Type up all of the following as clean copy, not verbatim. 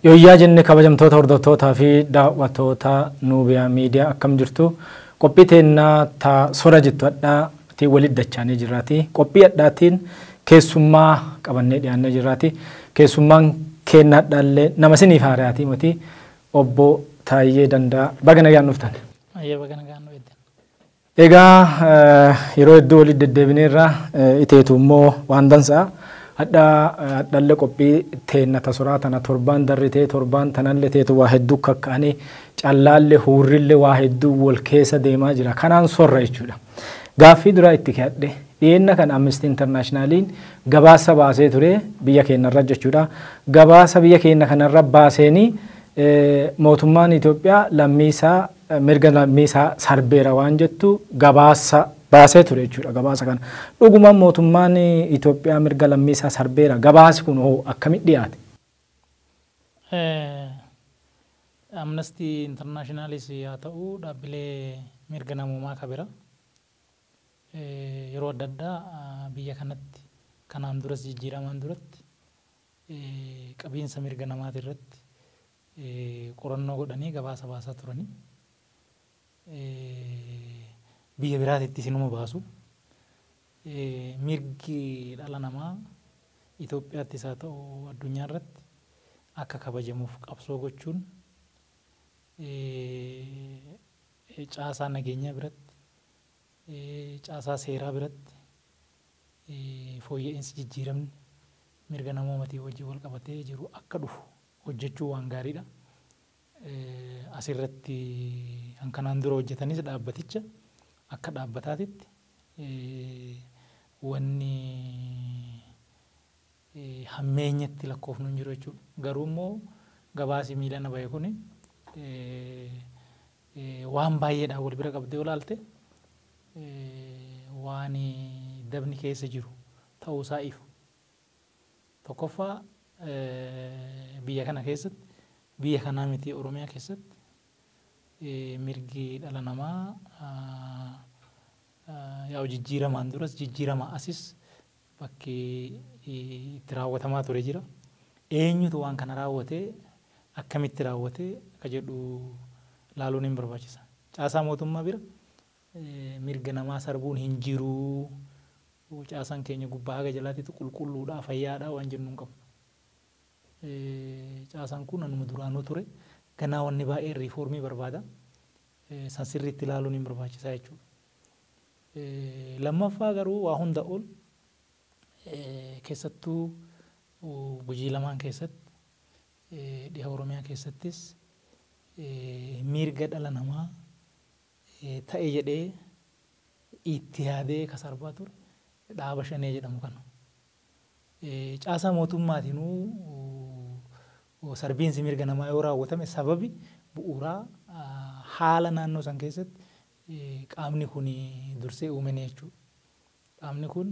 Yooyyaa jenne kabajamtoota hordoftootaa fi daawwattoota Nuubiyaa Miidiyaa, akkam jirtu? Qophii teennaa ta sora jettu hadhaatiin walitti dachaanii jirraati. Qophii hadhaatiin keessummaa qabannee dhiyaannee jirraati. Keessummaan keenna hadhaallee nama isiniif haaraati miti, obbo Taayyee Danda'a. Baga nagaan dhuftan. Ayyee, baga nagaan nu eeddan. Egaa yeroo hedduu walitti deddeebineerra, iteetu immoo waan dansa'a. Hadhaa hadhallee qophii teenna ta soraa tana torbaan darritee torbaan tanallee teetu waa hedduu kakka'anii callaallee huurrillee waa hedduu wal keessa deemaa jira. Kanaan sorra jechuudha. Gaaffii duraa itti ka'adhe, dhiyeenna kan Amnesty Internationaliin gabaasa baasee ture biyya keenyarra jechuudha. Gabaasa biyya keenya kanarra baaseenii mootummaan Itoophiyaa lammiisaa mirga lammiisaa sarbeera waan jettu gabaasa baasee ture jechuudha gabaasa kana. Dhuguma mootummaan Itoophiyaa mirga lammiisaa sarbeera? Gabaasi kun hoo akkamitti dhiyaate? Amnesty Internationalis haa ta'u, dhaabbilee mirga namoomaa kabira yeroo adda addaa biyya kanatti kanaan duras jijjiiramaan duratti qabiinsa mirga namaati irratti qorannoo godhanii gabaasa baasaa turanii. Biyya biraatitti isinuma baasu. Mirgi dhala namaa Itoophiyaattis haa ta'u addunyaa irratti akka kabajamuuf qabsoo gochuun, caasaa nageenyaa biratti, caasaa seeraa biratti fooyya'insi, jijjiiramni mirga namoomaatiin wajjin wal qabatee jiru akka dhufu hojjechuu waan gaariidha. Asirratti kan kanaan dura hojjetanis dhaabbaticha akka dhaabbataatitti wanni hammeenyatti lakkoofnu hin jiru jechuudha. Garuu immoo gabaasi miilana bahe kuni waan baay'eedhaan wal bira qabdee olaalte waan dabni keessa jiru ta'uusaa ifu. Tokkoffaa, biyya kana keessatti, biyya kanaa miti, Oromiyaa keessatti mirgi dhala namaa yaa'u jijjiiramaan duras jijjiirama asis bakki itti raawwatamaa ture jira. Eenyutu waan kana raawwatee, akkamitti raawwatee akka jedhu laaluun hin barbaachisa. Caasaa mootummaa bira mirga namaa sarbuun hin jiru. Caasaan keenya gubbaa haga jalaatitti qulqulluudha, fayyaadha waan jennu hin qabnu. Caasaan kun anuma duraanuu ture. Ganaa wanni baay'een riifoormii barbaada. San sirriitti ilaaluun hin barbaachisaa jechuudha. Lammaffaa garuu waa hunda ol keessattuu Gujii lamaan keessatti, dhiha Oromiyaa keessattis mirga dhala namaa ta'e jedhee itti yaadee ka sarbaa ture dhaaba Shanee jedhamu kana. Caasaa mootummaatinuu sarbiinsi mirga namaa yoo raawwatame, sababi bu'uuraa haala naannoo san keessatti qaamni kun dursee uumame jechuudha. Qaamni kun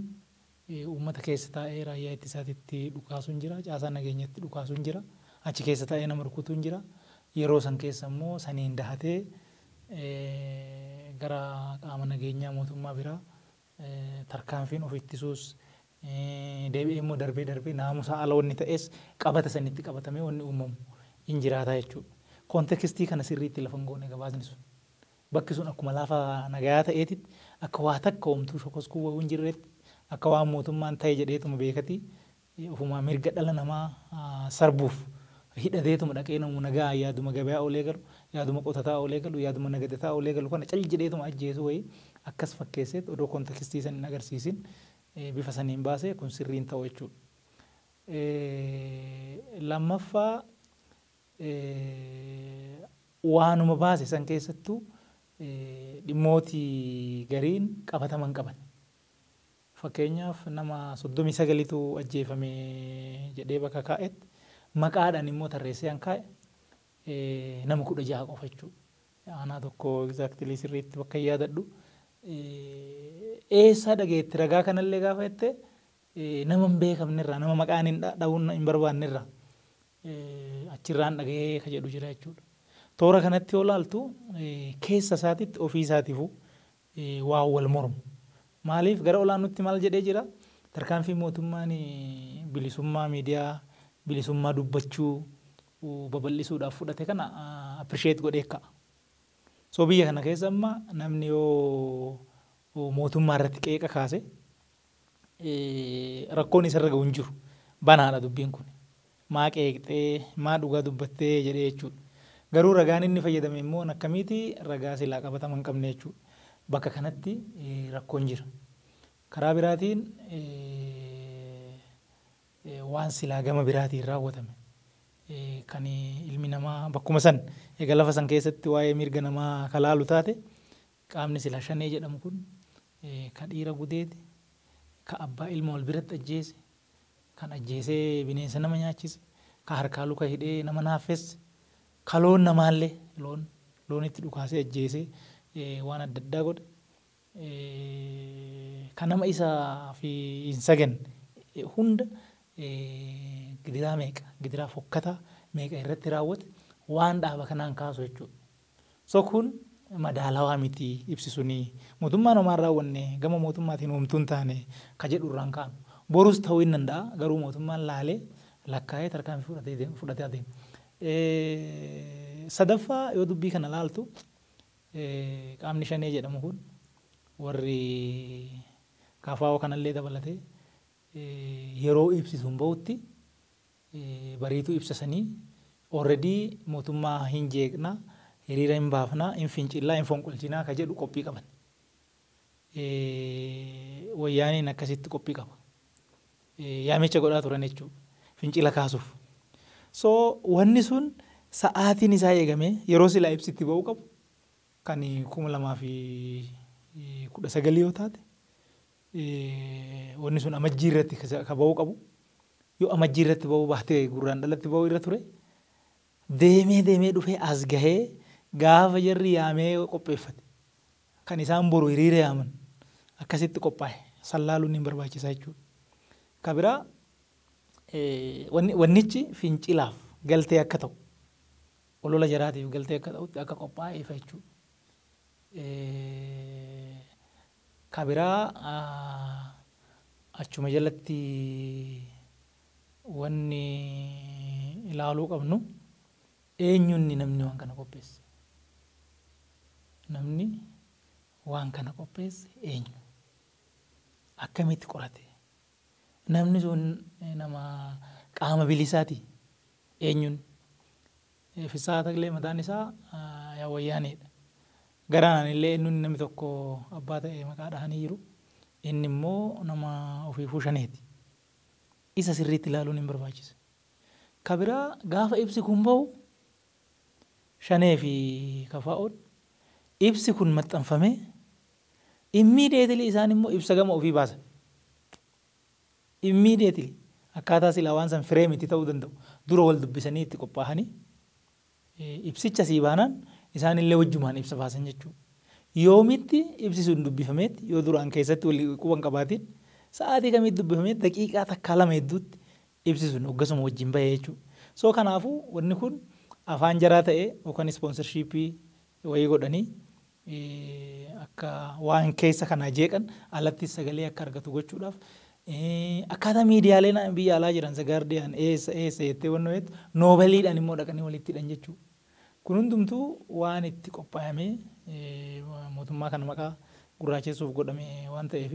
uummata keessa taa'ee raayyaa ittisaatitti dhukaasuun jira, caasaa nageenyatti dhukaasuun jira, achi keessa taa'ee nama rukutuun jira. Yeroo san keessa immoo saniin dahatee gara qaama nageenyaa mootummaa biraa tarkaanfiin of ittisuus, deebi'ee immoo darbee darbee naamusa ala wanni ta'es qabata sanitti qabatamee wanni uumamu hin jiraata jechuudha. Context kana sirriitti lafa hin goone gabaasni sun. Bakki sun akkuma lafa nagayaa ta'eetitti, akka waa takka homtuu shokoskuu wayuu hin jirretti, akka waan mootummaan ta'e jedheetuma beekati ofumaa mirga dhala namaa sarbuuf hidhateetuma dhaqee namu nagaa yaaduma gabayaa oolee galu, yaaduma qotataa oolee galu, yaaduma nagadataa oolee galu kana cal jedheetuma ajjeesu wayii akkas fakkeesseet odoo context san hin agarsiisin bifa saniin baasee kun sirriin ta'u jechuudha. Lammaffaa, waanuma baase san keessattuu dhimmooti gariin qabataman qaban. Fakkeenyaaf, nama 39tu ajjeefame jedhee bakka kaa'etti maqaadhaan immoo tarreessee kan kaa'e nama 16 qofa jechuudha. Aanaa tokko exactly sirriitti bakka hin yaadadhu. Eessaa dhageetti ragaa kanallee gaafa jette, nama hin beekamnerraa, nama maqaan hin dha'uun hin barbaannerraa achirraan dhagahee ka jedhu jira jechuudha. Toora kanatti yoo laaltu keessa isaatitti ofii isaatiifuu waan wal mormu. Maaliif gara olaanutti maal jedhee jira? Tarkaanfii mootummaan bilisummaa miidiyaa, bilisummaa dubbachuu babal'isuudhaaf fudhate kana appreciate godhee ka'a. So biyya kana keessa amma namni yoo mootummaa irratti qeeqa kaase rakkoon isarra gahu hin jiru. Banaadha dubbiin kun. Maa qeeqxee, maa dhugaa dubbattee jedhee jechuudha. Garuu ragaan inni fayyadame immoo akkamiiti ragaa silaa qabatama hin qabne jechuudha. Bakka kanatti rakkoon jira. Karaa biraatiin waan silaa gama biraatiin raawwatame kan ilmi namaa bakkuma san egaa lafa san keessatti waa'ee mirga namaa kalaalu taate qaamni silaa shanee jedhamu kun ka dhiira gudeeti, ka abbaa ilma wal biratti ajjeese, kan ajjeesee bineensa nama nyaachise, ka harkaa luka hidhee nama naaffesse, ka loon namaallee loonitti dhukaasee ajjeesee waan adda addaa godhe, ka nama isaa fi hin saganne hunda gidiraa meeqa, gidiraa fokkataa meeqa irratti raawwate waan dhaaba kanaan kaasu jechuudha. So kun madaalawaa miti ibsi suni. Mootummaan homaan raawwanne gama mootummaatiin homtuu hin taane ka jedhu irraan kaanu. Borus ta'uu hin danda'a garuu mootummaan laalee lakkaa'ee tarkaanfii fudhatee adeema. Sadaffaa yoo dubbii kana laaltu qaamni shanee jedhamu kun warri KFO kanallee dabalatee yeroo ibsisuun bahutti bariituu ibsasanii already mootummaa hin jeeqna, hiriira hin baafna, hin fincillaa, hin fonqolchinaa ka jedhu qophii qaban. Wayyaaniin akkasitti qophii qaba. Yaamicha godhaa turan jechuudha. Fincila kaasuuf. So wanni sun sa'aatiin isaa eegamee yeroo silaa ibsitti ba'uu qabu kan 2019 yoo taate wanni sun amajjii irratti ka ba'uu qabu. Yoo amajjii irratti ba'uu baatee gurraan dhalatti ba'uu irra ture deemee deemee dhufee as gahee gaafa jarri yaamee qopheeffate kan isaan boru hiriira yaaman akkasitti qophaa'e sallaaluun hin barbaachisaa jechuudha. Ka biraa wannichi fincilaaf galtee akka ta'u olola jaraatiif galtee akka ta'utti akka qophaa'e ifa jechuudha. Ka biraa achuma jalatti wanni ilaaluu qabnu eenyunni namni waan kana qopheesse? Namni waan kana qopheesse eenyu? Akkamitti qorate? Namni sun nama qaama bilisaati eenyuun? Fissaa Takilee mataan isaa yaa wayyaaneedha. Garanaan illee inni namni tokko abbaa ta'e maqaa dhahanii jiru. Inni immoo nama ofiifuu shaneeti. Isa sirriitti ilaaluun hin barbaachisa. Ka biraa gaafa ibsi kun bahu shanee fi kafaa'oon ibsi kun maxxanfamee immediately isaan immoo ibsa gama ofii baasan. Immediately akkaataa silaa waan san firee miti ta'uu danda'u. Dura wal dubbisanii itti qophaa'anii ibsicha sii baanaan isaan illee wajjumaan ibsa baasan jechuudha. Yoomitti ibsi sun dubbifameetti yoo duraan keessatti wal quban qabaatiin sa'aatii kamitti dubbifameetti daqiiqaa takkaa lama hedduutti ibsi sun hoggasuma wajjin bahee jechuudha. So kanaafuu wanni kun afaan jaraa ta'ee yookaan ispoonsarshiippii wayii godhanii akka waan keessa kanaa jeeqan alatti sagalee akka argatu gochuudhaaf akkaataa miidiyaaleen biyya alaa jiran The Guardian eessa eessa jettee wanni jettu noobeliidhaan immoo dhaqanii walitti hidhan jechuudha. Kun hundumtuu waan itti qophaa'amee mootummaa kana maqaa gurraachessuuf godhame waan ta'eef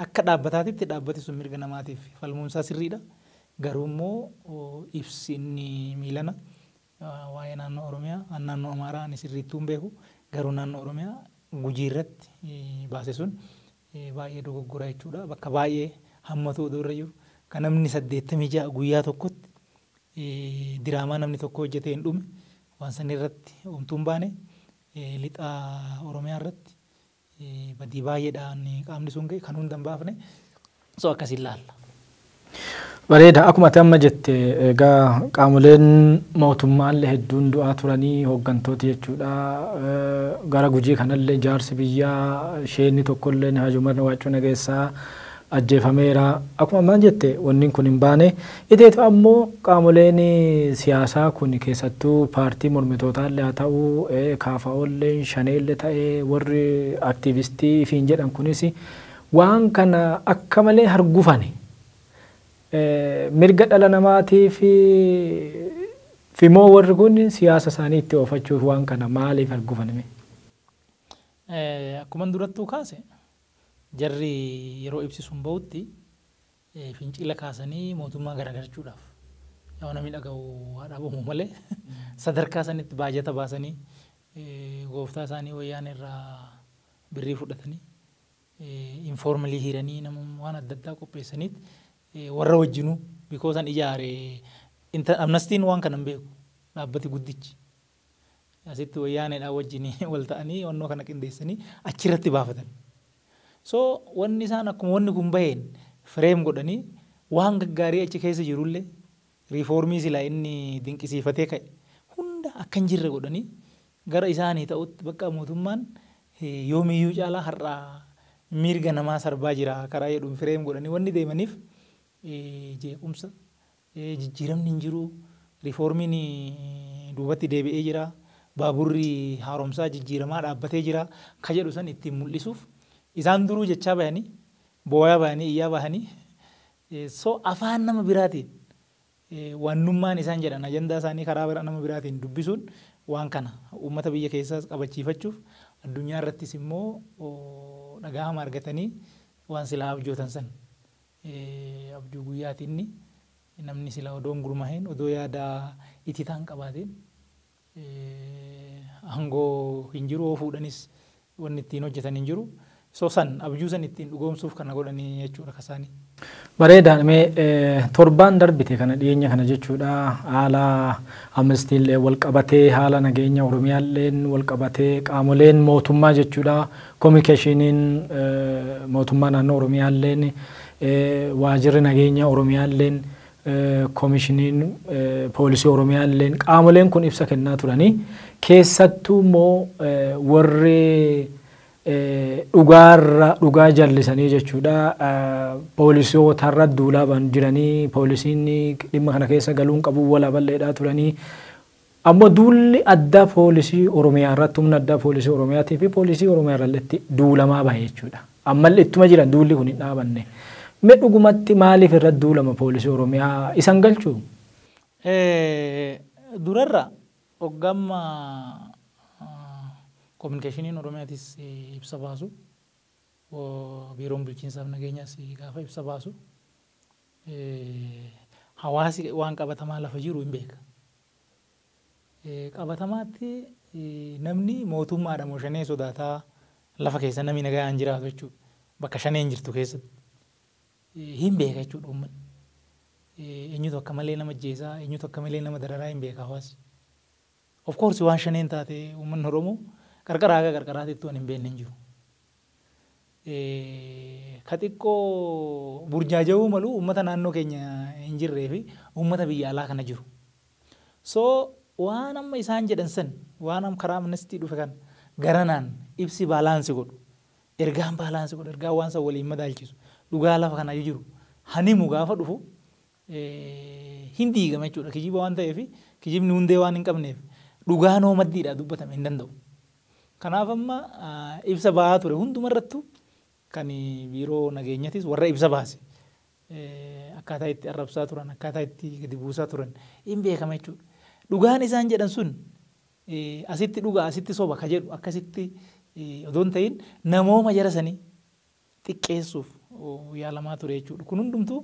akka dhaabbataatitti dhaabbati sun mirga namaatiif falmuunsaa sirriidha. Garuu immoo ibsi inni miilana waa'ee naannoo Oromiyaa naannoo Amaaraa ani sirriittuu hin beeku garuu naannoo Oromiyaa Gujii irratti baase sun baay'ee dogoggora jechuudha. Bakka baay'ee hammatu oduu irra jiru kan namni 86 guyyaa tokkotti diraamaa namni tokko hojjetee hin dhume waan san irratti homtuu hin baane lixa Oromiyaa irratti badii baay'eedhaan qaamni sun ga'e kan hunda hin baafne so akkasiin laalla. Bareeda akkuma ati amma jette egaa qaamoleen mootummaallee hedduun du'aa turanii hooggantooti jechuudha. Gara Gujii kanallee jaarsi biyyaa isheenni tokkollee Haji Umar Waacuu Nageessaa ajjeefameera. Akkuma ammaa jette wanni kun hin baane. Iteetu ammoo qaamoleen siyaasaa kun keessattuu paartii mormitootallee haa ta'u KFOllee shaneellee ta'ee warri aktiivistii ifiin jedhan kunis waan kana akka malee hargufani. Mirga dhala namaatiif Fimoo warri kun siyaasa isaanii itti oofachuuf waan kana maaliif argufanime? Akkuma durattuu kaase, jarri yeroo ibsisuun bahutti fincila kaasanii mootummaa garagalchuudhaaf, yaa namni dhaga'u haa dhabamu malee, sadarkaa sanitti baajata baasanii, gooftaa isaanii wayyaan irraa birrii fudhatanii, informally hiranii, nama waan adda addaa qopheessaniit warra wajjinuu bikoosan ijaare. Amnestiin waan kana hin beeku. Dhaabbati guddichi asitti wayyaaneedhaan wajjin wal ta'anii wannoo kana qindeessanii achirratti baafatan. So wanni isaan akkuma wanni kun baheen frame godhanii, waan gaggaarii achi keessa jirullee, riifoormii silaa inni dinqisiifatee ka'e hunda akka hin jirre godhanii, gara isaanii ta'utti bakka mootummaan yoomiyyuu caalaa har'aa mirga namaa sarbaa jira karaa jedhuun frame godhanii wanni deemaniif, jeequmsa, jijjiiramni hin jiru, riifoormiin duubatti deebi'ee jira, baaburri haaromsaa jijjiiramaa dhaabbatee jira ka jedhu san ittiin mul'isuuf isaan duruu jechaa bayanii, booyaa bayanii, iyyaa bahanii, so afaan nama biraatiin wannummaan isaan jedhan, ajandaa isaanii karaa nama biraatiin dubbisuun, waan kana uummata biyya keessaas qabachiifachuuf, addunyaa irrattis immoo dhagahama argatanii, waan silaa abjootan san, abjuu guyyaatiin namni silaa odoo hin gurmaa'in, odoo yaada ititaan qabaateen aangoo hin jiru, oo fuudhanis wanni ittiin hojjetan hin jiru. So san abjuu san ittiin dhugoomsuuf kana godhanii jechuudha kasaanii. Bareedaan. Mee torbaan darbite kana, dhiyeenya kana jechuudha, haala amnestiillee wal qabatee, haala nageenya Oromiyaalleen wal qabatee, qaamoleen mootummaa jechuudha, kominikeeshiniin mootummaa naannoo Oromiyaalleen, waajirri nageenya Oromiyaalleen, koomishiniin poolisii Oromiyaalleen, qaamoleen kun ibsa kennaa turanii, keessattuu immoo warri dhugaarra dhugaa jallisanii jechuudha poolisootarra duulaa ban jiranii, poolisiin dhimma kana keessa galuun qabu walaa balleedhaa turanii, ammoo duulli addaa poolisii Oromiyaa irratti, humna addaa poolisii Oromiyaatii fi poolisii Oromiyaa irratti duulamaa bahe jechuudha. Ammallee ittuma jiran, duulli kun hin dhaabanne. Mee dhugumatti maaliif irratti duulama poolisii Oromiyaa isan galchuu? Durarra hoggamma kominikeeshiniin Oromiyaatis ibsa baasu, biiroon bulchiinsaaf nageenyaas gaafa ibsa baasu, hawaasi waan qabatamaa lafa jiru hin beeka. Qabatamaatti namni mootummaadha moo shanee sodaataa lafa keessa namni nagaan jiraatu jechuudha. Bakka shaneen jirtu keessatti hin beeka jechuudha uummanni. Eenyutu akka malee nama ajjeesaa, eenyutu akka malee nama dararaa hin beeka hawaasi. Of course waan shaneen taate uummanni Oromoo qarqaraa haga qarqaraatitti waan hin beekne hin jiru. Ka xiqqoo burjaaja'uu malu uummata naannoo keenya hin jirree fi uummata biyya alaa kana jiru. So waan amma isaan jedhan san, waan amma karaa amnestii dhufe kan garanaan ibsi balance godhu, ergaan balance godhu, ergaan waan san waliin madaalchisu, dhugaa lafa kana jiru hanimu gaafa dhufu hin diigama jechuudha. Kijiba waan ta'eef, kijibni hundee waan hin qabneef, dhugaan hoo maddiidhaa dubbatame hin danda'u. Kanaaf amma ibsa ba'aa ture hundumarrattu, kan biiroo nageenyatis warra ibsa baase akkaataa itti arrabsaa turan, akkaataa itti gadi buusaa turan hin beekama jechuudha. Dhugaan isaan jedhan sun asitti dhugaa asitti soba ka jedhu akkasitti odoo hin ta'in, namooma jara sanii xiqqeessuuf yaalamaa ture jechuudha. Kun hundumtuu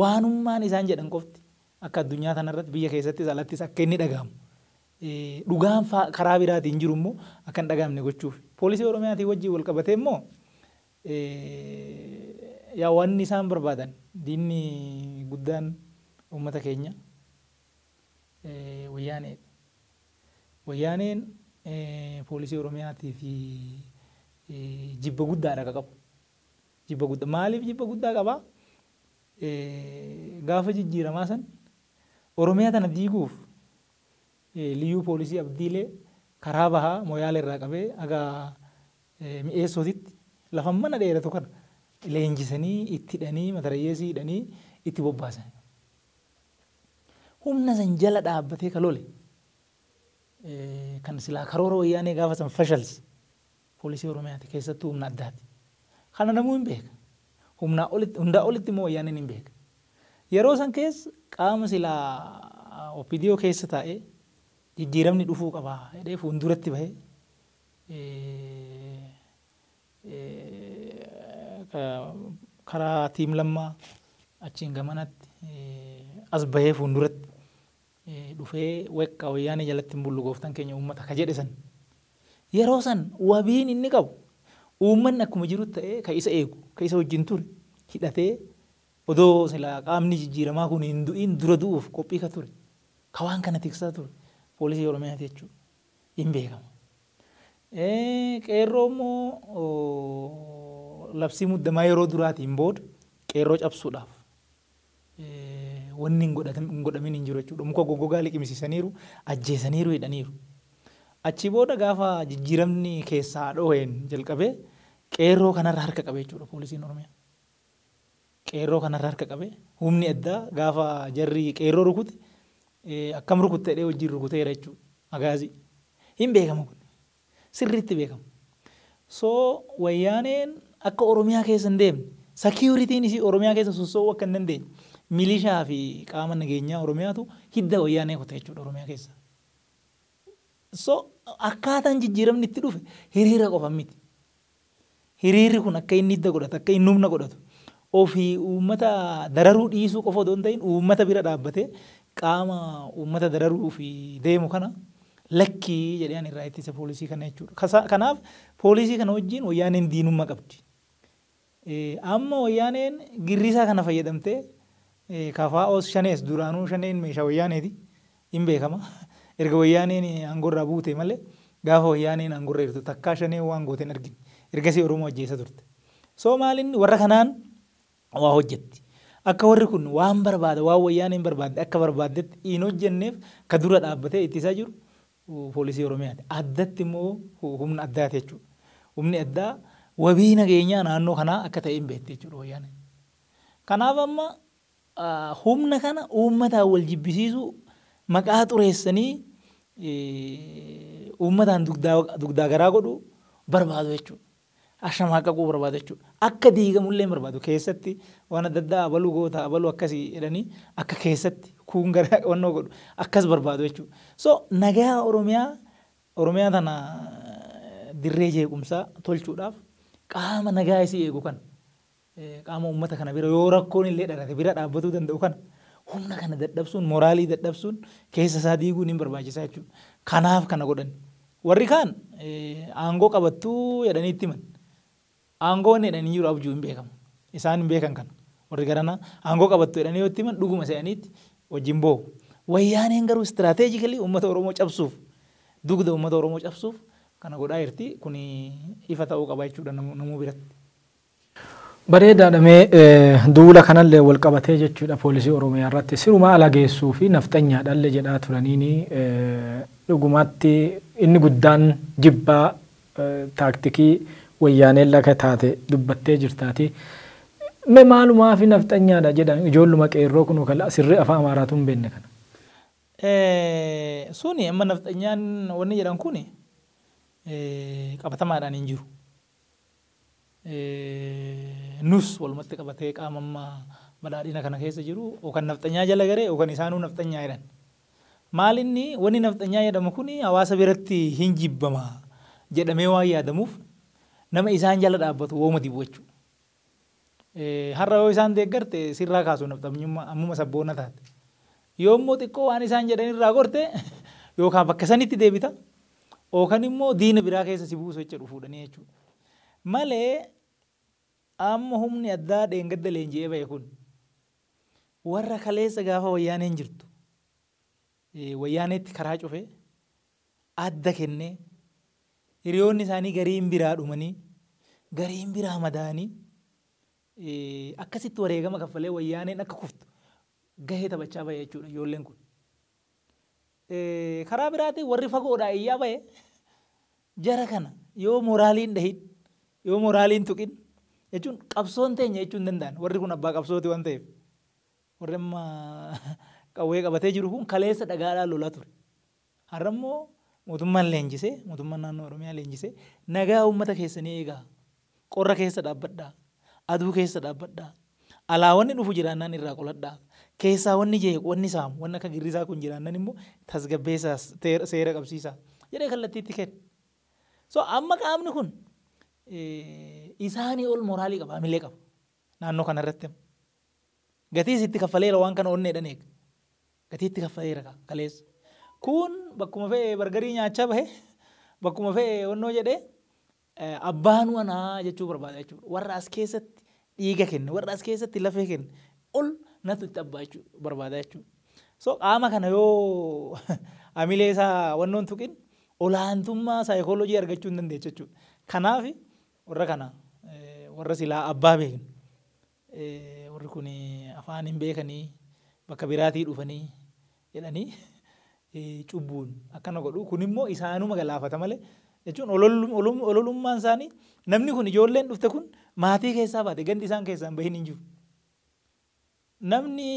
waanummaan isaan jedhan qofti akka addunyaa kanarratti, biyya keessattis alattis akka inni dhagahamu, dhugaan karaa biraatiin jiru immoo akka hin dhagahamne gochuuf. Poolisii Oromiyaatiin wajjin wal qabatee immoo, yaa wanni isaan barbaadan, diinni guddaan uummata keenya wayyaaneedha. Wayyaaneen poolisii Oromiyaatii fi jibba guddaadha ka qabu. Jibba guddaa maaliif jibba guddaa qabaa? Gaafa jijjiiramaa san Oromiyaa tana diiguuf liyyuu poolisii Abdiilee karaa bahaa Moyaale irraa qabee haga Mi'eessootitti lafa mana dheeratu kana leenjisanii, itti hidhanii, matarayyeesii hidhanii itti bobbaasan. Humna san jala dhaabbatee ka lole, kan silaa karoora wayyaanee gaafa san fashalse, poolisii Oromiyaati, keessattuu humna addaati. Kana namuu hin beeka. Humnaa olitti, hundaa olitti immoo wayyaaneen hin beeka. Yeroo san keessa qaama silaa OPDO keessa taa'ee jijjiiramni dhufuu qaba jedhee fuulduratti bahee karaa tiim lammaa achiin gamanatti as bahee fuulduratti dhufee weqqa wayyaanee jalatti hin bullu gooftaan keenya uummata ka jedhe san. Yeroo san wabiin inni qabu uummanni akkuma jiru ta'ee ka isa eegu ka isa wajjin ture hidhatee odoo silaa qaamni jijjiiramaa kun hin du'in dura du'uuf qophii ka ture ka waan kana tiksaa ture poolisii Oromiyaati jechuudha. Hin beekama. Qeerroo immoo labsii muddamaa yeroo duraatiin booda qeerroo cabsuudhaaf wanni hin godhamin hin jiru jechuudha. Muka goggogaa liqimsiisaniiru, ajjeesaniiru, hidhaniiru. Achi booda gaafa jijjiiramni keessaa dhoheen jalqabee qeerroo kanarra harka qabee jechuudha poolisiin Oromiyaa. Qeerroo kanarra harka qabee humni addaa gaafa jarri qeerroo rukute akkam rukutte jedhee wajjin rukuteera jechuudha. Agaazii. Hin beekamu kun. Sirriitti beekamu. So wayyaaneen akka Oromiyaa keessa hin deemne security'n isii Oromiyaa keessa sossoo'uu akka hin dandeenye milishaa fi qaama nageenyaa Oromiyaatu hidda wayyaanee kute jechuudha Oromiyaa keessa. So akkaataan jijjiiramni itti dhufe hiriira qofa miti. Hiriirri kun akka inni hidda godhatu akka inni humna godhatu ofii uummata dararuu dhiisuu qofa odoo hin ta'in uummata bira dhaabbatee qaama uummata dararuu fi deemu kana lakkii jedhee ani irraa ittisa poolisii kana jechuudha. Kanaaf poolisii kana wajjin wayyaaneen diinummaa qabdi. Amma wayyaaneen girrisaa kana fayyadamtee kafaa'oos shanees duraanuu shaneen meeshaa wayyaaneeti hin beekama. Erga wayyaaneen aangoorraa buute malee gaafa wayyaaneen aangoorra jirtu takkaa shaneen waan goote hin argine. Ergasii Oromoo ajjeesa turte. So maalinni warra kanaan waa hojjetti. Akka warri kun waan barbaada waan wayyaaneen barbaadde akka barbaaddetti hin hojjenneef ka dura dhaabbatee ittisaa jiru poolisii Oromiyaati. Addatti immoo humna addaati jechuudha. Humni addaa wabii nageenyaa naannoo kanaa akka ta'e hin beekti jechuudha wayyaaneen. Kanaaf amma humna kana uummataan wal jibbisiisuu maqaa xureessanii uummataan dugdaa garaa godhuu barbaadu jechuudha. Ashamaaqaquu barbaadu jechuudha. Akka diigamullee hin barbaadu. Keessatti waan adda addaa abaluu goota abaluu akkasii jedhanii akka keessatti kuun gara wannoo godhu akkas barbaadu jechuudha. So nagaa Oromiyaa tana dirree jeequmsaa tolchuudhaaf qaama nagaa isii eegu kana qaama uummata kana bira yoo rakkoon illee dhalate bira dhaabbatuu danda'u kana humna kana dadhabsuun moraalii dadhabsuun keessa isaa diiguun hin barbaachisaa jechuudha. Kanaaf kana godhan. Warri kaan aangoo qabattuu jedhanii itti himan. Aangoo inni jedhanii jiru abjuu hin beekamu. Isaan hin beekan kana. Warri garanaa aangoo qabattu jedhanii yoo itti himan dhuguma se'aniitti wajjin boo'u. Wayyaaneen garuu istiraateejikalii uummata Oromoo cabsuuf dugda uummata Oromoo cabsuuf kana godhaa jirti. Kuni ifa ta'uu qaba jechuudha namuu biratti. Bareedaadha mee duula kanallee wal qabatee jechuudha poolisii Oromiyaa irratti sirumaa ala geessuu fi nafxanyaadhallee jedhaa turaniini dhugumatti inni guddaan jibbaa taaktikii wayyaaneen laka taate dubbattee jirtaati. Mee maalumaa fi nafxanyaadha jedhan ijoolluma qeerroo kun kan sirrii afaan Amaaraatu hin beekne kana. Suni amma nafxanyaan wanni jedhan kuni qabatamaadhaan hin jiru. Nus walumatti qabatee qaama amma badhaadhina kana keessa jiru yookaan nafxanyaa jala garee yookaan isaanuu nafxanyaa jedhan. Maal inni wanni nafxanyaa jedhamu kuni hawaasa biratti hin jibbama jedhamee waan yaadamuuf nama isaan jala dhaabbatu wooma dibu jechuudha. Har'a yoo isaan deeggarte sirraa kaasu nafxanyummaa ammuma sabboona taate. Yoo immoo xiqqoo waan isaan jedhan irraa gorte yookaan bakka sanitti deebita yookaan immoo diina biraa keessa si buusu jechuudha fuudhanii jechuudha. Malee amma humni addaa dheengadda leenji'ee ba'e kun warra kaleessa gaafa wayyaaneen jirtu wayyaaneetti karaa cufee adda kennee hiriyoonni isaanii gariin biraa dhumanii gariin biraa madaanii akkasitti wareegama kaffalee wayyaaneen akka kuftu gahee taphachaa ba'e jechuudha ijoolleen kun. Karaa biraatiin warri fagoodhaa iyyaa ba'e jara kana yoo moraaliin dhahin yoo moraaliin tuqin jechuun qabsoon teenya jechuun danda'an warri kun abbaa qabsooti waan ta'eef warri amma qawwee qabatee jiru kun kaleessa dhagaadhaan lolaa ture. Har'a immoo mootummaan leenjisee mootummaan naannoo Oromiyaa leenjisee nagaa uummata keessanii eegaa qorra keessa dhaabbadhaa aduu keessa dhaabbadhaa Alaa wanni dhufu jiraannaan irraa qoladhaa. Keessaa wanni jeequ, wanni saamu, wanni akka girrisaa kun jiraannaan immoo tasgabbeessaa, seera qabsiisaa jedhee kallattiitti kenna. So amma qaamni kun isaanii ol moraalii qaba, hamilee qaba. Naannoo kanarratti gatii itti kaffaleera waan kana onneedhaan eega. Gatii itti kaffaleera kaleessa. Kun bakkuma fe'e bargarii nyaachaa bahe, bakkuma fe'e onnoo jedhee abbaan wanaa jechuu barbaada jechuudha. Warra as keessatti dhiiga kenne, warra as keessatti lafee kenne ol natu itti abbaa barbaada jechuudha. So qaama kana yoo hamilee isaa wannoon tuqin olaantummaa saayikooloojii argachuu hin dandeechu jechuudha. Kanaaf warra kana warra silaa abbaa beeknu, warri kun afaan hin beekanii bakka biraatii dhufanii jedhanii cubbuun akkana godhu. Kun immoo isaanuma galaafata malee jechuun ololummaan isaanii namni kun ijoolleen dhufte kun maatii keessaa baate gandi isaan keessaa hin bahin hin jiru. Namni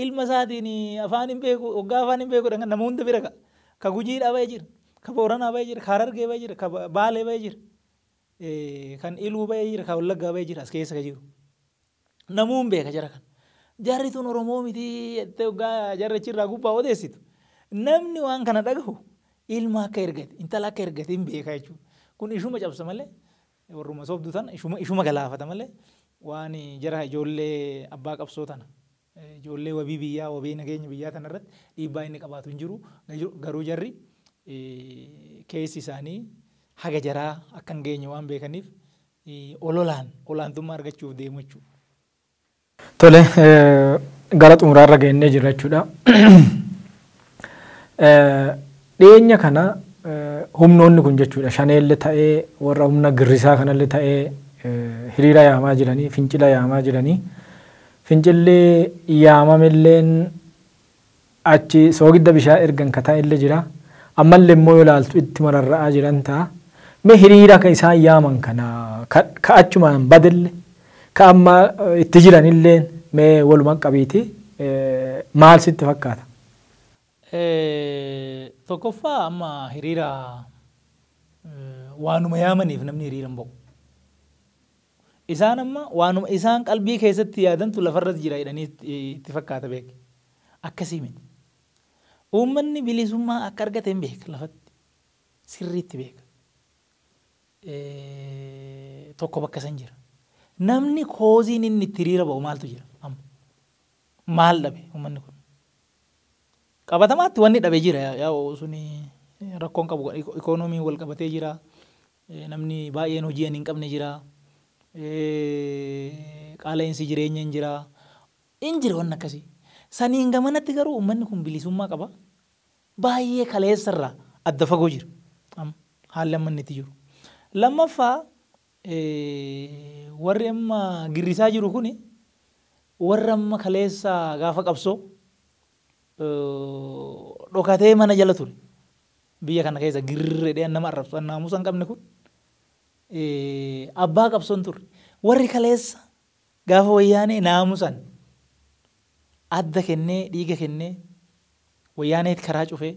ilma isaatiin afaan hin beeku, hoggaa afaan hin beeku nama hunda bira ka'a. Ka Gujiidhaa bahee jira, ka Booranaa bahee jira, ka Harargee bahee jira, ka Baalee bahee jira, kan Iluu bahee jira, ka Wallaggaa bahee jira as keessa ka jiru. Namuu hin beeka jara kana. Jarri tun Oromoo miti jettee hoggaa jarri achirraa gubbaa odeessitu. Namni waan kana dhagahu ilma akka ergate, intala akka ergate hin beeka jechuudha. Kun ishuma cabsa malee warruma sobdu tana ishuma galaafata malee waan jara ijoollee abbaa qabsoo tana ijoollee wabii biyyaa, wabii nageenya biyyaa tana irratti dhiibbaa inni qabaatu hin jiru. Garuu jarri keessi isaanii haga jaraa akka hin geenye waan beekaniif ololaan olaantummaa argachuuf deemu jechuudha. Tole, gara xumuraarra geennee jirra jechuudha. Dhiyeenya kana humnoonni kun jechuudha shaneellee ta'ee warra humna girrisaa kanallee ta'ee hiriira yaamaa jiranii, fincila yaamaa jiranii. Fincilli yaamamelleen achi soogidda bishaan ergan ka ta'ellee jira. Ammallee immoo yoo ilaaltu itti mararra'aa jiran ta'a. Mee hiriira ka isaan yaaman kana ka achumaan badelle ka amma itti jiranillee mee walumaa qabiiti maal sitti fakkaata? Tokkoffaa amma hiriira waanuma yaamaniif namni hiriira hin ba'u. Isaan amma waanuma isaan qalbii keessatti yaadantu lafarras jira jedhanii itti fakkaata beek. Akkasii miti. Uummanni bilisummaa akka argate hin beeka lafatti. Sirriitti beeka. Tokko bakka san jira. Namni kooziin inni itti hiriira ba'u maaltu jira amma? Maal dhabe uummanni kun? Qabatamaatti wanni dhabe jira, yaa suni rakkoon qabu ikoonomiin wal qabatee jira. Namni baay'een hojii hin qabne jira. Qaala'insi jireenya hin jira. Hin jira wanni akkasii. Saniin gamanatti garuu uummanni kun bilisummaa qaba. Baay'ee kaleessarraa adda fagoo jira. Haalli amma inni itti jiru. Lammaffaa warri amma girrisaa jiru kuni warra amma kaleessa gaafa qabsoo dhokatee mana jala ture. Biyya kana keessa girreedhaan nama arrabsu naamusa hin qabne kun abbaa qabsoon turre. Warri kaleessa gaafa wayyaanee naamusan adda kennee dhiiga kennee wayyaaneet karaa cufee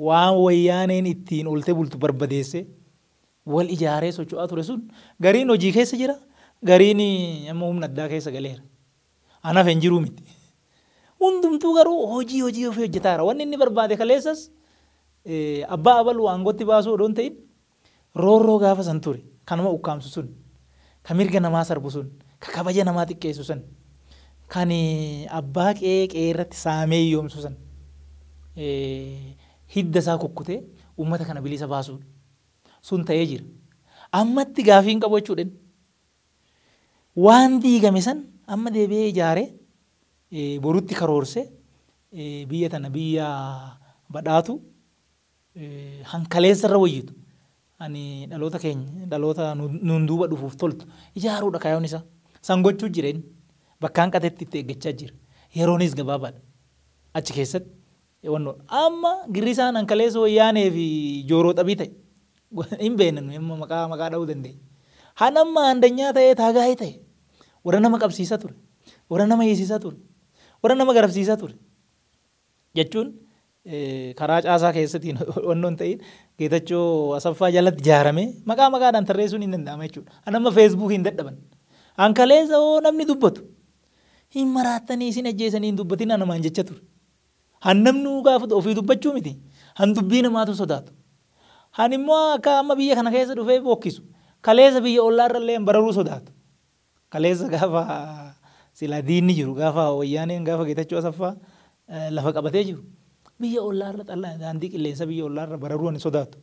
waan wayyaaneen ittiin ooltee bultu barbadeessee wal ijaaree socho'aa ture sun gariin hojii keessa jira, gariin amma humna addaa keessa galeera. Anaaf hin jiruu miti. Hundumtuu garuu hojii ofii hojjetaara. Wanni inni barbaade kaleessas abbaa abaluu aangootti baasuu odoo hin ta'in roorroo gaafa san ture kanuma ukkaamsu sun, ka mirga namaa sarbu sun, ka kabaja namaa xiqqeessu sun, kan abbaa qe'ee qe'ee irratti saamee hiyyoomsu sun hidda isaa kukkutee uummata kana bilisa baasuudha. Sun ta'ee jira. Ammatti gaafii hin qabu jechuudha. Waan diigame san amma deebi'ee ijaaree borutti karoorsee biyya tana biyya badhaatu hankaleessa irra wayyitu ani dhaloota keenya dhaloota nuun duuba dhufuuf toltu ijaaruudha kaayyoon isaa. San gochuu jira inni. Bakka hanqatetti itti eeggachaa jira. Yeroonis gabaabaadha. Achi keessatti wannoo amma girrisaan hankaleessa wayyaanee fi jooroo xabii ta'e hin beekne nuyi amma maqaa dha'uu dandeenya. Han amma andanyaa ta'ee taagaa'ee ta'e warra nama qabsiisaa ture, warra nama hiisisaa ture, warra nama garabsiisaa ture jechuun Karaa caasaa keessattiin wannoon ta'in Geetachoo Asaffaa jalatti ijaaramee maqaa maqaadhaan tarreessuun hin danda'ama jechuudha. An amma Feesbuukii hin dadhaban. An kaleessa hoo namni dubbatu hin maraattanii isin ajjeesanii hin dubbatin namaan jecha ture. Han namni gaafatu ofii dubbachuu miti. Han dubbii namaatu sodaatu. Han immoo akka amma biyya kana keessa dhufee bokkisu. Kaleessa biyya ollaa irra bararuu sodaatu. Kaleessa gaafa silaa diinni jiru, gaafa Wayyaaneen, gaafa Geetachoo Asaffaa lafa qabatee jiru. Biyya ollaa irra xallaa daandii qilleensa biyya ollaa irra bararuu ani sodaatu.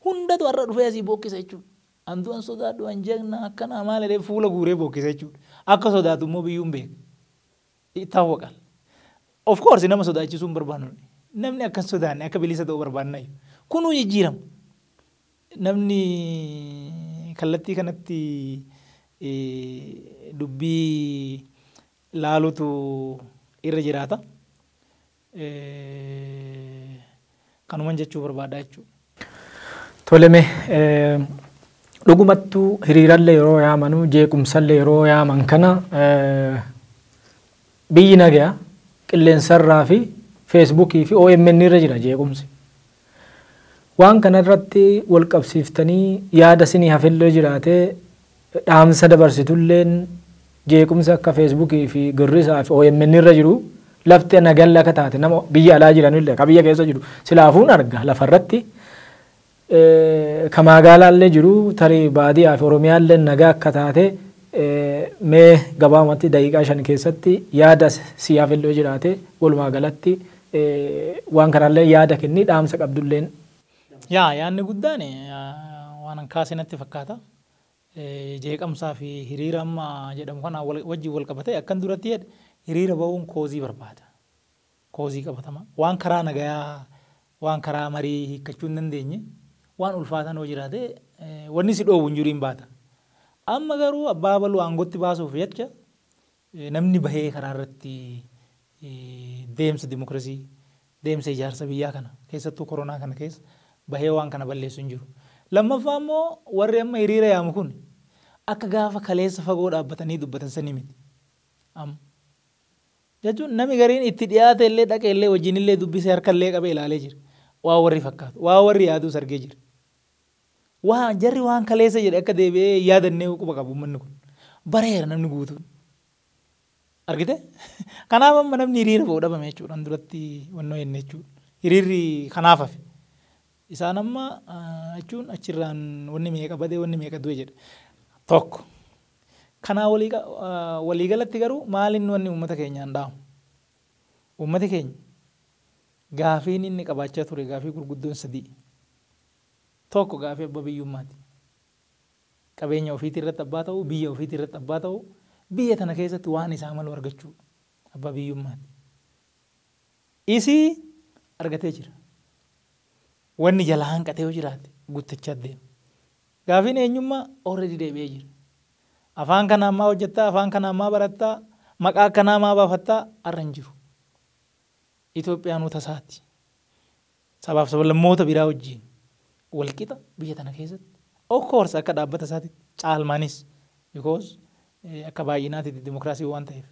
Hundatu har'a dhufee asii bokkisa jechuudha. An du'an sodaadhu, an jagna akkana maal jedhee fuula guuree bokkisa jechuudha. Akka sodaatu immoo biyyuun beeka. Ittaawwaqal. Of course nama sodaachisuu hin barbaannu. Namni akka hin sodaanne, akka bilisa ta'uu barbaanna. Kunuu jijjiirama. Namni kallattii kanatti dubbii laalutu irra jiraata. Kanuman jechuu barbaada jechuudha. Toleme, dhugumattuu hiriirallee yeroo yaamanuu, jeequmsallee yeroo yaaman kana, biyyi nagaya qilleensarraa fi Feesbuukii fi OMN irra jira jeequmsi. Waan kanarratti wal qabsiiftanii yaada isinii hafillee jiraatee dhaamsa dabarsitulleen, jeequmsa akka Feesbuukii fi girrisaa fi OMN irra jiru lafti nagaan akka taate nama biyya alaa jiranillee ka biyya keessa jiru silaafuun arga lafarratti. Ka magaalaallee jiru, tarii baadiyyaa fi Oromiyaallee nagaa akka taate, mee gabaabumatti daqiiqaa 5 keessatti yaada si hafillee jiraate walumaa galatti waan kanallee yaada kennii dhaamsa qabdulleen. Yaa, yaadni guddaan waan an kaase natti fakkaata. Jeeqamsaa fi hiriira amma jedhamu kana wajjin wal qabatee, akkan duratti jedhe, hiriira ba'uun cause barbaada. Cause qabatama. Waan karaa nagayaa, waan karaa marii hiikkachuu hin dandeenye, waan ulfaatan hoo jiraate, wanni si dhoowwu hin jiru, hin baata. Amma garuu abbaa baluu aangootti baasuuf jecha namni bahee karaa irratti deemsa dimokiraasii, deemsa ijaarsa biyyaa kana, keessattuu koronaa kana keessa bahee waan kana balleessu hin jiru. Lammaffaa immoo warri amma hiriira yaamu kun akka gaafa kaleessa fagoo dhaabbatanii dubbatan sanii miti. Amma. Jechuun namni gariin itti dhiyaate illee, dhaqee illee, wajjin illee dubbisee, harka illee qabee ilaalee jira. Waa warri fakkaatu, waa warri yaadus argee jira. Waa jarri waan kaleessa jedhe akka deebi'ee yaadannee quba qabu uummanni kun. Bareera namni guutuun. Argite? Kanaaf amma namni hiriira ba'u dhabame jechuudha. Duratti wannoo jenne jechuudha. Hiriirri kanaaf hafe. Isaan amma jechuun achirraan wanni meeqa badee, wanni meeqa du'e jedhe. Tokko. Kanaa waliigalatti garuu maaliin wanni uummata keenyaan dhaamu? Uummati keenya gaafiin inni qabaachaa ture gaafii gurguddoon sadii. Tokko gaafii abbaa biyyummaati. Qabeenya ofiitii irratti abbaa ta'uu, biyya ofiitii irratti abbaa ta'uu, biyya tana keessatti waan isaa malu argachuu abbaa biyyummaati. Isii argatee jira. Wanni jalaa hanqatee yoo jiraate guuttachaa deema. Gaafiin eenyummaa already deebi'ee jira. Afaan kana ammaa hojjettaa, afaan kana ammaa barattaa, maqaa akkanaa ammaa baafattaa har'a hin jiru. Itoophiyaanuu tasaati. Sabaaf sablammoota biraa wajjin walqixa biyya tana keessatti. Of course akka dhaabbata isaatitti caalmaanis, because akka baay'inaatitti dimokiraasii waan ta'eef.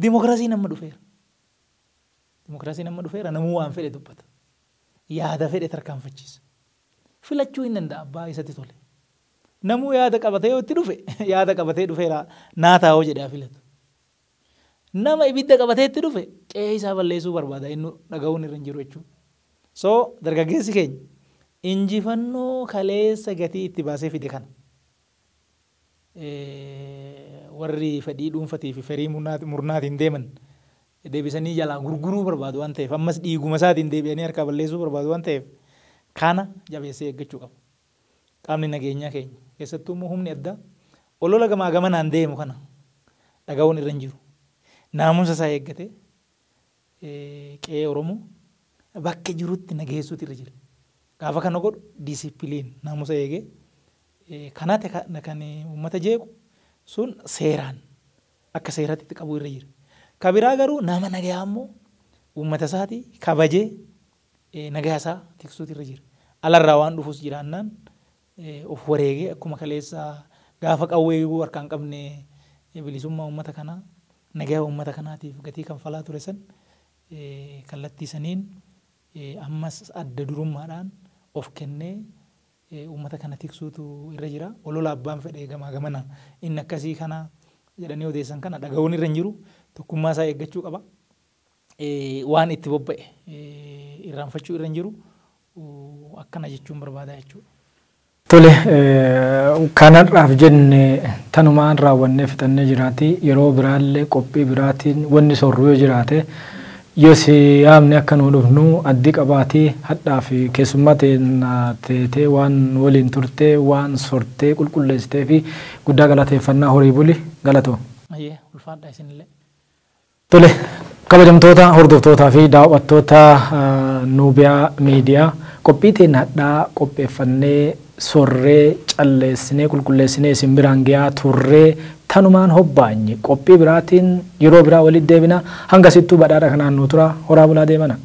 Dimokiraasiin amma dhufeera. Dimokiraasiin amma dhufeera, namuu waan fedhe dubbata. Yaada fedhe tarkaanfachiisa. Filachuu hin danda'a abbaa isatti tole. Namuu yaada qabatee yoo itti dhufe, yaada qabatee dhufeera naa taa'oo jedhee filatu. Nama ibidda qabatee itti dhufe qe'ee isaa balleessuu barbaada, inni dhaga'uun irra hin jiru jechuudha. So dargaggeessi keenya injifannoo kaleessa gatii itti baasee fide kana, warri fedhii dhuunfatii fi fedhii murnaatiin deeman deebisanii jalaa gurguruu barbaadu waan ta'eef, ammas dhiiguma isaatiin deebi'anii harkaa balleessuu barbaadu waan ta'eef, kana jabeessee eeggachuu qaba. Qaamni nageenyaa keenya, keessattuu immoo humni addaa, olola gamaa gamanaan deemu kana dhaga'uun irra hin jiru. Naamusa isaa eeggatee qe'ee Oromoo bakka jirutti nageessuutu irra jira. Gaafa kana godhu discipline, naamusa eegee kanate kan uummata jeequ sun seeraan akka seeratti itti qabuu irra jira. Ka biraa garuu nama nagayaa immoo uummata isaatii kabajee nagayaa isaa tiksuutu irra jira. Alarraa waan dhufus jiraannaan of wareegee akkuma kaleessa gaafa qawwee harkaan qabne bilisummaa uummata kanaa, nagayaa uummata kanaatiif gatii kanfalaa ture san kallattii saniin Ammas adda durummaadhaan of kennee uummata kana tiksuutu irra jira. Olola abbaan fedhe gamaa gamana inni akkasii kana jedhanii odeessan kana dhaga'uun irra hin jiru. Tokkummaa isaa eeggachuu qaba. Waan itti bobba'e irraanfachuu irra hin jiru. Akkana jechuun barbaada jechuudha. Tole, kanarraaf jenne tanumaan raawwannee fixannee jiraati. Yeroo biraallee qophii biraatiin wanni sorru yoo jiraate yoo si yaamne akka nu dhufnu addii qabaatii hadhaa fi keessummaa teetee waan waliin turtee waan sortee qulqulleessitee fi guddaa galateeffannaa, horii buli, galatoo. Ayyee, ulfaadha isinillee. Tole, kabajamtoota hordoftootaa fi daawwattoota Nuubiyaa Miidiyaa, qophii teenya hadhaa qopheeffannee sorree calleessinee qulqulleessinee isin biraan gahaa turree tanumaan hobbaanye. Qophii biraatiin yeroo biraa walitti deebina. Hanga sittuu badhaadha kanaan nu tura, horaa bulaa deemana.